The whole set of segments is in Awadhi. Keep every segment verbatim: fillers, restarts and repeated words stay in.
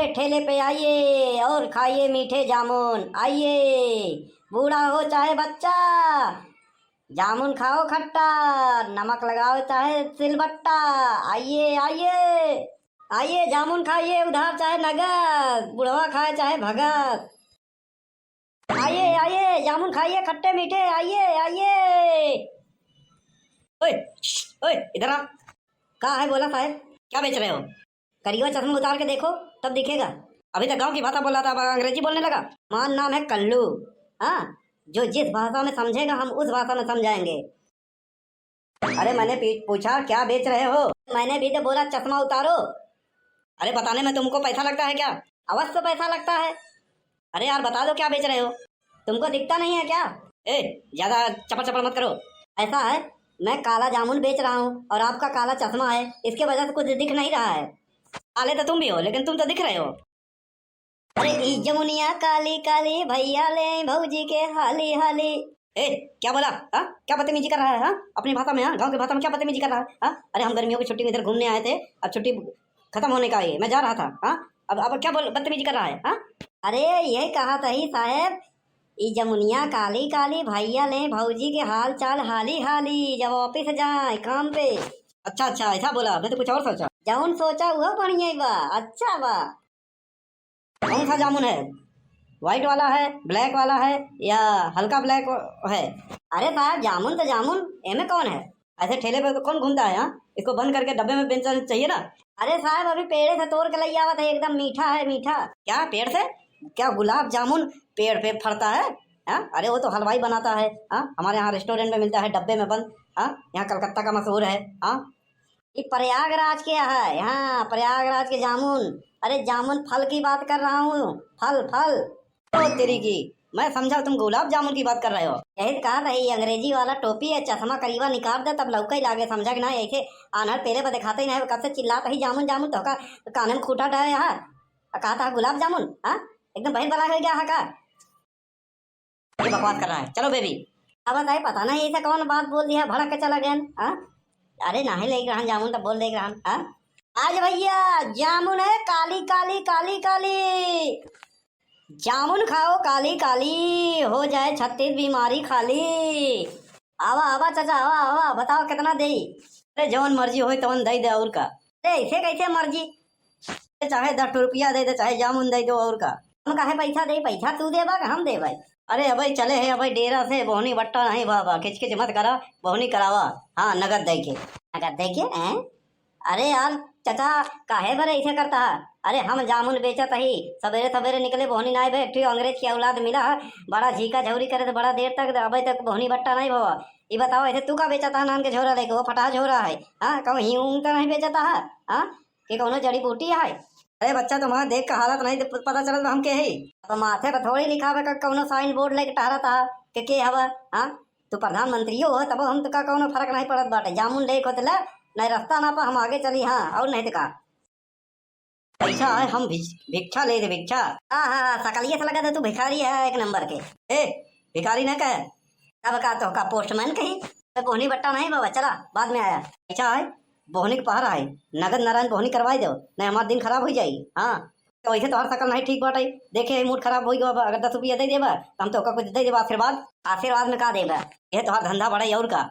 ठेले पे आइए और खाइए मीठे जामुन। आइए, बूढ़ा हो चाहे बच्चा, जामुन खाओ खट्टा, नमक लगाओ चाहे सिलबट्टा। आइए, आइए, आइए, जामुन खाइए उधार चाहे नगद, बुढ़वा खाए चाहे भगत। आइए, आइए, जामुन खाइए खट्टे मीठे, आइए, आइए। ओए, श्श, ओए, इधर आ। का है, बोला साहेब? क्या बेच रहे हो? करियो चश्मा उतार के देखो, तब दिखेगा। अभी तक गांव की भाषा बोल रहा था, अब अंग्रेजी बोलने लगा। हमारा नाम है कल्लू। हाँ, जो जिस भाषा में समझेगा, हम उस भाषा में समझाएंगे। अरे, मैंने पी-, पूछा, क्या बेच रहे हो? मैंने भी तो बोला, चश्मा उतारो। अरे, बताने में तुमको पैसा लगता है क्या? अवश्य पैसा लगता है। अरे यार, बता दो, क्या बेच रहे हो? तुमको दिखता नहीं है क्या? ए, ज्यादा चपड़ चपड़ मत करो। ऐसा है, मैं काला जामुन बेच रहा हूँ और आपका काला चश्मा है, इसके वजह से कुछ दिख नहीं रहा है। काले तो तुम भी हो, लेकिन तुम तो दिख रहे हो। अरे, ई जमुनिया काली काली, भैया ले भौजी के हाली हाली। ए, क्या बोला? हाँ, क्या बदतमीजी कर रहा है? हाँ, अपनी भाषा में, हाँ, गांव की भाषा में क्या बदतमीजी कर रहा है? हाँ, अरे, हम गर्मियों की छुट्टी में इधर घूमने आए थे, अब छुट्टी खत्म होने का है, मैं जा रहा था। हाँ, अब अब क्या बोल, बदतमीजी कर रहा है? हाँ, अरे, ये कहा था ही साहेब, ई जमुनिया काली काली, भैया ले भौजी के हाल चाल हाली हाली, जब ऑफिस जाए काम पे। अच्छा अच्छा, ऐसा बोला, मैं तो कुछ और सोचा। जौन सोचा वो बढ़िया ही बा, अच्छा बा। कौन सा जामुन है? व्हाइट वाला है, ब्लैक वाला है, या हल्का ब्लैक है? अरे साहब, जामुन तो जामुन, एमे कौन है? ऐसे ठेले पे तो कौन घूमता है, हाँ? इसको बंद करके डब्बे में बेचना चाहिए ना। अरे साहब, अभी पेड़े से तोड़ के लइ आवत है, एकदम मीठा है, मीठा। क्या पेड़ से? क्या गुलाब जामुन पेड़ पे फरता है? हाँ? अरे, वो तो हलवाई बनाता है। हाँ? हमारे यहाँ रेस्टोरेंट में मिलता है डब्बे में बंद। हाँ? यहाँ कलकत्ता का मशहूर है। हाँ? ये प्रयागराज के है, हाँ, प्रयागराज के जामुन। अरे, जामुन फल की बात कर रहा हूँ, फल, फल। ओ तेरी की, मैं समझा तुम गुलाब जामुन की बात कर रहे हो। यही तो कहा था, ये अंग्रेजी वाला टोपी है, चश्मा करीबा निकाल दे, तब लौका ही लागे, समझा कि ना? ऐसे आन्हर पेरे पर दिखाते ही ना, कब से चिल्लात ही जामुन जामुन, तो का काने में खूटा डाले यहाँ, आ कहा था गुलाब जामुन, हाँ, एकदम बहिर बला हो गया है का? ये बकवास कर रहा है, चलो बेबी। अब बताए, पता नहीं ऐसा कौन बात बोल दिया, भड़क के चला गया, हाँ? अरे, नाही लेके रहन जामुन तो बोल दे रहन, हाँ? आज भैया जामुन है काली काली काली काली, जामुन खाओ काली काली, हो जाए छत्तीस बीमारी खाली। आवा आवा चाचा, आवा आवा, बताओ कितना देई? अरे, जवन मर्जी होई तवन दे दे, और का? अरे, ऐसे कैसे मर्जी? चाहे दस रुपया दे दे, चाहे जामुन दे दो, और का? हम काहे पैसा दे, पैसा तू देबा कि हम देबे? अरे अबे चले है अबे डेरा से, बोहनी बट्टा नहीं बाबा, किचकिच मत करा, बोहनी करावा। हाँ, नगद दे के। नगद दे के, हैं? अरे यार चाचा, काहे बरे ऐसे करता है? अरे हम जामुन बेचत ही, सवेरे सवेरे निकले, बोहनी नाई बे, एक ठो अंग्रेज की औलाद मिला है, बड़ा झीका झौरी करे तो बड़ा देर तक, अबे तक बोहनी बट्टा नहीं भवा। ई बताओ, ऐसे तू का बेचत है नान के झोरा लेके, वो फटा झोरा है, हाँ, कहूँ हींग ऊंग तो नहीं बेचता है, हाँ? कि कौनो जड़ी बूटी है? अरे बच्चा, तुम्हारा देख के हालत नहीं प-, पता चलत बा हम के हई। अब माथे पर थोड़ी लिखावे का कौनो साइन बोर्ड लेके टहरत हा कि के हवा, हाँ? तू प्रधानमंत्रियो हो, तबो हम तो का कौनो फर्क नहीं पड़त बाटे। जामुन लेके होत ले, नहीं रास्ता ना पा हम आगे चली, हाँ, और नहीं तो का। पैसा है, हम भिज-, भिक्षा ले दे, भिक्षा। हाँ, हाँ, हाँ, सकलिए से लगा दे, तू भिखारी है एक नंबर के। ए, भिखारी ना कहे, तब का तो का पोस्टमैन कही? तो बोहनी बट्टा नहीं बाबा, चला, बाद में आया। अच्छा है, बोहनी के पहर है, नगद नारायण बोहनी करवाई दो, नहीं हमार दिन खराब हो जाई। हाँ, तो वैसे तोहार शकल नहीं ठीक बाटे, देखे मूड खराब हो गया बा, अगर दस रुपया दे देबा, तो हम तो ओका कुछ दे देबा आशीर्वाद। आशीर्वाद में का देबा? ये तोहार धंधा बढ़े और का?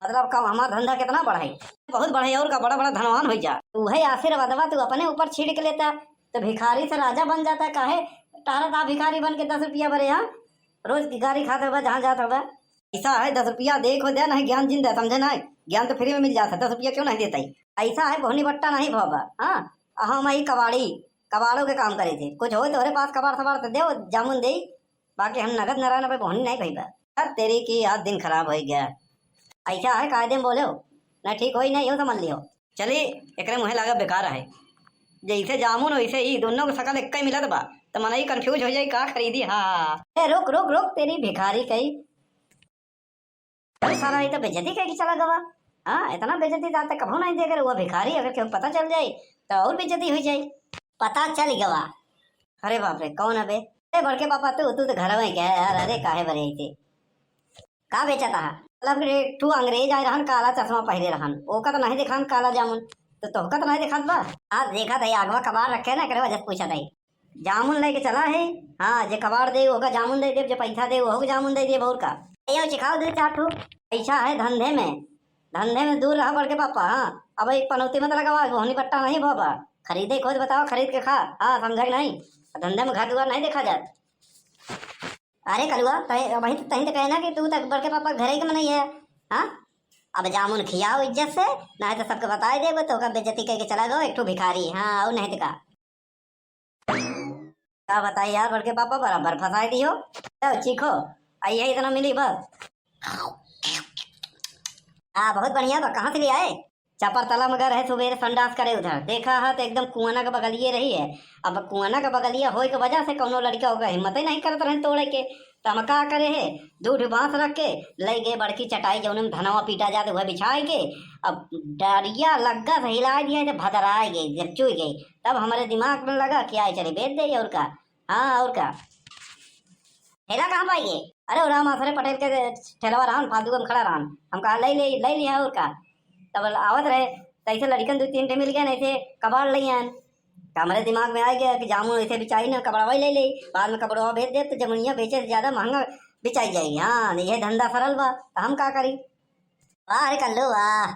मतलब का हमार धंधा कितना बढ़े? बहुत बढ़े और का, बड़ा बड़ा धनवान हो जा। उहे आशीर्वादवा तू अपने ऊपर छिड़क लेता, तो भिखारी से राजा बन जाता। काहे टहरत हा भिखारी बन के दस रुपया बरे, हाँ? रोज भिखारी खात हवा, जहाँ जात हवा। ऐसा है, दस रुपया दे को दे, नहीं ज्ञान जिन दे, समझे ना? ज्ञान तो फ्री में मिल जाता, दस रुपया क्यों नहीं देता ही? ऐसा है, बोहनी बट्टा नहीं भवा, हाँ? हम ही कबाड़ी, कबाड़ों के काम करे थे। कुछ हो तोहरे पास कबाड़ सबाड़ तो दे, जामुन दे, बाकी हम नगद नारायण पे बोहनी नहीं भइबा। अब तेरी की आज दिन खराब हो गया। ऐसा है, कायदे में बोले हो, ना ठीक होई, ना यो समझ लियो। चली, एकरे मुँहे लागा बेकार है। जैसे जामुन वैसे ही, दोनों के शकल एक ही मिलत बा, तो मनई कंफ्यूज हो जाई, का खरीदी। हाँ, हाँ। ए, रुक, रुक, रुक, तेरी भिखारी कही। अरे साला, ये तो बेइज्जती कह के चला गवा। हाँ, इतना बेइज्जती तो आज तक कभो नहीं देखे रहुआ भिखारी, अगर केहू पता चल जाई, तो और बेइज्जती हो जाई। पता चल गवा। अरे बाप रे, कौन अबे? ए, बड़के पापा, तू, तू तो घर में क्या है यार? अरे, काहे बरे ऐसे? का बेचत हा? मतलब कि एक ठू अंग्रेज आए रहन, काला चश्मा पहिरे रहन, ओका तो नहीं देखान काला जामुन। तो तोहका तो नहीं देखात बा। हाँ, देखा था, ये आगवा कबाड़ रखे ना, एकरे वजह से पूछा था। जामुन लेके चला है। हाँ, जे कबाड़ दे, ओका जामुन दे देब, जे पैसा दे, ओहू के जामुन दे देब, और का। ए, यो चिखाओ दे चार ठो। पैसा है धंधे में, धंधे में दूर रहा बड़के पापा। हाँ, अब एक पनौती मत लगावा, गोहनी पट्टा नहीं बाबा। खरीदे खुद बताओ, खरीद के खा। हाँ, समझा कि नहीं? धंधे में घर दुआर नहीं देखा जात। अरे कलुआ, तय, अबहीं तो तहीं तो कहे ना कि तू तक बड़के पापा घरे के मनई है। हाँ, अब जामुन खियाओ इज्जत से, नहीं तो सबके बताए देबो, तो का बेइज्जती करके चला गयो एक ठो भिखारी। हाँ, और नहीं तो का। का बताई यार, बड़के पापा बराबर फंसाए दियो। लो, चीखो, आ यही इतना मिली बस। हाँ, बहुत बढ़िया बा। कहाँ से ले आए? चपर तला में गए रहे सुबेरे संडास करे उधर, देखा है तो एकदम कुआना के बगलिए रही है। अब कुआना के बगलिया होए के वजह से कौनो लड़का ओकर हिम्मते नहीं करत रहे तोड़े के। तो हम का करे है, दू ठो बांस रख के ले गए बड़की चटाई, जौन में धनवा पीटा जात, वह बिछाए के, अब डरिया लग्गा से हिलाए दिया, तो भदराए गए, जब चुई गए। तब हमारे दिमाग में लगा कि आए चले बेच दे, और का। हाँ, और का। ठेला कहाँ पाई गए? अरे, वो राम आसरे पटेल के ठेलवा रहन, फालतू में खड़ा रहन। हम कहा, "ले ले, ले लिया, और का।" तब आवत रहे, तो ऐसे लड़कन दो तीन ठे मिल गए, ऐसे कबाड़ ले आन। तो हमारे दिमाग में आ गया कि जामुन ऐसे बिचाई ना, कबाड़वा ही ले ले, बाद में कबाड़वा बेच दे, तो जमुनिया बेचे से ज्यादा महंगा बिचाई जाएगी। हाँ, ये धंधा सरल बा, तो हम का करी? वाह रे कल्लू, वाह,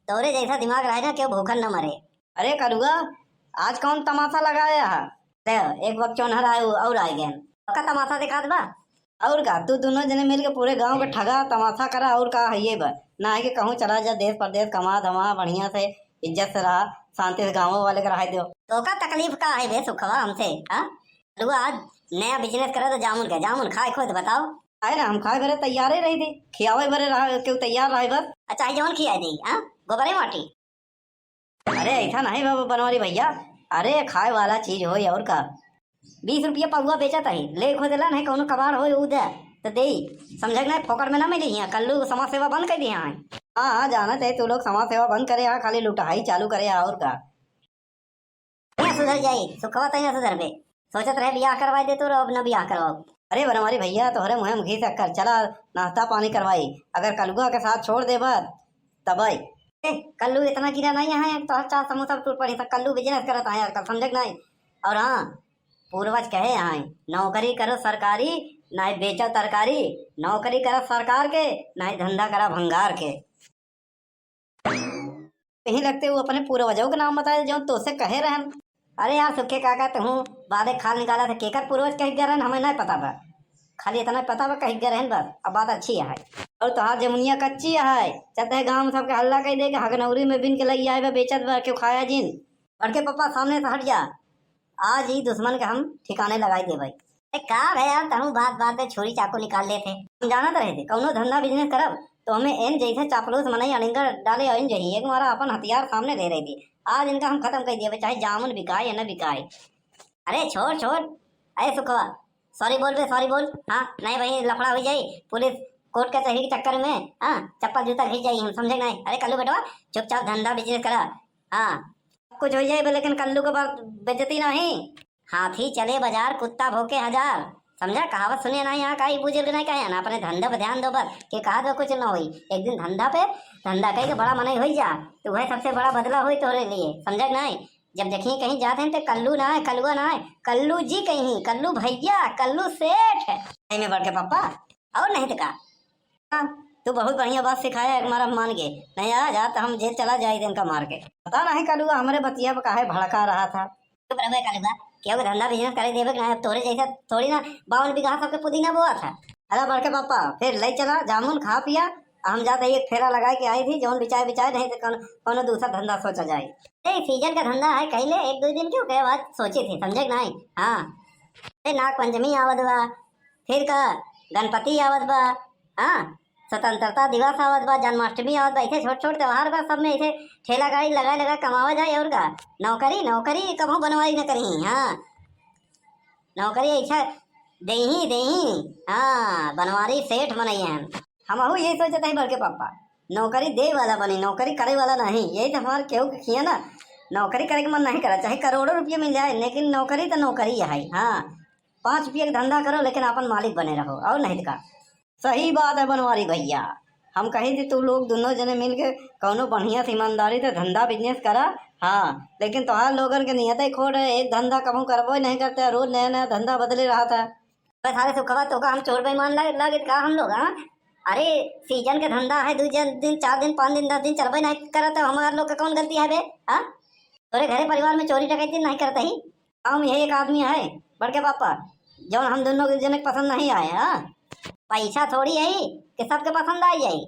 तोरे जैसा दिमाग रहे ना, क्यों भूखन न मरे। अरे कलुआ, आज कौन तमाशा लगाया है? ले, एक वक्त चोनहर आए, और आ गए। पक्का तमाशा दिखात बा। और का, तू दोनों जने मिलके पूरे गांव के ठगा, तमाशा करा, और का है ये बा? ना है कि कहूँ चला जा देश परदेश, कमा धमा बढ़िया से, इज्जत से रहा, शांति से गाँव वाले के रहा दो। तो का तकलीफ का है बे सुखवा हमसे, हाँ? कलुआ, आज नया बिजनेस करा तो जामुन के, जामुन खाए खुद बताओ। आए ना, हम खाए भरे तैयार ही रही थी, खियावे भरे रहा, क्यों तैयार रहे बस। अच्छा, ये जौन खियाए दी, हाँ? गोबरे माटी। अरे ऐसा नहीं बाबा बनवारी भैया, अरे खाए वाला चीज होई और का। बीस रुपया पौवा बेचत है, ले खो देला, नहीं कौनो कबाड़ होई ऊ दे, तो देई। समझे के नहीं, फोकट में ना मिली हियाँ, कल्लू समाज सेवा बंद कर दिया है। हाँ, हाँ, जानत है तू लोग समाज सेवा बंद करे, हाँ, खाली लुटाई चालू करे, हाँ, और का। तैं सुधर जाई, सुखवा तैं सुधरबे। सोचत रहे बियाह करवाई दे तो, अब न बियाह करवाओ। अरे बनवारी भैया, तोहरे मुँहे में घी शक्कर, चला नाश्ता पानी करवाई। अगर कलुआ के साथ छोड़ देबा तबई। ए, कल्लू इतना कीड़ा नहीं है, तोहर चार समोसा टूट पड़ी, तो कल्लू बिजनेस करत है आजकल, समझे के नहीं? और हाँ, पूर्वज कहे हैं, "नौकरी करो सरकारी, नाहीं बेचो तरकारी, नौकरी करो सरकार के, नाहीं धंधा करा भंगार के।" यही लगते वो अपने पूर्वजों के नाम बताए, जो तोसे कहे रहन। अरे यार सुखे काका, तहूँ बादे खाल निकाला था, केकर पूर्वज कह गए रहन, हमें नहीं पता बा। खाली इतना पता बा, कह गए रहन बस, अब बात अच्छी है। और तोहार जमुनिया कच्ची है, चलते गाँव में सबके हल्ला कह दे कि हगनौरी में बिन के लई आए बा, बेचत बा, क्यों खाया जिन। बड़के पप्पा सामने से हट जा, आज ही दुश्मन के हम ठिकाने लगाई देबे। ए, का भे यार, तहूँ बात बात में छुरी चाकू निकाल लेते। हम जानत रहे थे, कौनो धंधा बिजनेस करब, तो हमें एन जैसे चापलूस मनई अड़िंगर डाले अइन जही, एक मारा अपन हथियार सामने दे रही थी। आज इनका हम खत्म कर दिए, चाहे जामुन बिकाए या न बिकाए। अरे छोड़, छोड़। अरे सुखवा, सॉरी बोल बे, सॉरी बोल। हाँ, नहीं भाई, लफड़ा हो जाई, पुलिस कोर्ट कचहरी के चक्कर में, हाँ, चप्पल जूता घिस जाई, हम समझे नहीं। अरे कल्लू बेटवा, चुपचाप धंधा बिजनेस करा। हाँ, कुछ हो जाए बे, लेकिन कल्लू के बाद बेइज्जती नहीं। हाथी चले बाजार, कुत्ता भौंके हजार। समझा, कहावत सुने ना यहाँ का, ई बुजुर्ग नहीं कहे ना, अपने धंधे पर ध्यान दो बस, के कहा तो कुछ न होई। एक दिन धंधा पे, धंधा कही के बड़ा मनई होई जा, तो वह सबसे बड़ा बदला होई तोरे लिए, समझा कि नहीं? जब देखिए कहीं जात हैं तो कल्लू ना है, कलुआ ना है, कल्लू जी कहीं, कल्लू भैया, कल्लू सेठ। सही में बड़के पापा, और नहीं तो का। हाँ, तू बहुत बढ़िया बात सिखाया, एक मारा मान गए। नहीं आ जा तो हम जेल चला जाए इनका मार के। पता नहीं कलुआ हमरे बतिया पे काहे भड़का रहा था। चुप रह बे कलुआ, केहू के धंधा बिजनेस करे देबे के ना, अब तोरे जैसा थोड़ी ना बावन बीघा सबके पुदीना बोआ था। अरे बड़के पापा, फिर ले चला जामुन खा पिया, हम जाते ही एक फेरा लगा के आई थी, जौन बिचाए बिचाए, नहीं तो कौन, कौनो दूसरा धंधा सोचा जाए। ए, सीजन का धंधा है, कह ले एक दो दिन के, ओकरे बाद सोचे थे, समझे कि नहीं? हाँ, ए, नाग पंचमी आवत बा, फिर का गणपति आवत बा, हाँ, स्वतंत्रता दिवस आवत बा, जन्माष्टमी आवत बा, ऐसे छोट छोट त्योहार बा, सब में ऐसे ठेला गाड़ी लगा लगा कमावा जाए और का। नौकरी, नौकरी कबहूँ बनवाई न करी, हाँ, नौकरी ऐसा देही, देही, हाँ, बनवारी सेठ मनई हैं। हमहू यही सोचत है बड़के पापा, नौकरी दे वाला बनी, नौकरी करे वाला नहीं। यही तो हमारे केहू के किया ना, नौकरी करे के मन नहीं करा, चाहे करोड़ों रुपये मिल जाए, लेकिन नौकरी तो नौकरी है। हाँ, पाँच रुपये का धंधा करो, लेकिन अपन मालिक बने रहो, और नहीं तो का। सही बात है बनवारी भैया, हम कही थी तू लोग दुनो जने मिल के कौनो बढ़िया से ईमानदारी से धंधा business करा। हाँ, लेकिन तोहार लोगन के नियत ही खोट है, एक धंधा कबहूँ करबो ही नहीं करते, रोज नया नया धंधा बदले रहत है। बस सारे सुखवा तो का हम चोर बेईमान लाग-, लागित का हम लोग, हाँ? अरे, season के धंधा है, दू जन, दिन, चार दिन, पाँच दिन, दस दिन चलबे नहीं करत है, हमार लोग के कौन गलती है बे? हाँ, तोरे घरे परिवार में चोरी डकैती नहीं करत ही। हम यही एक आदमी है बड़के पापा, जौन हम दुनो जने के पसंद नहीं आए। हाँ, पैसा थोड़ी है कि सबके पसंद आ जाए।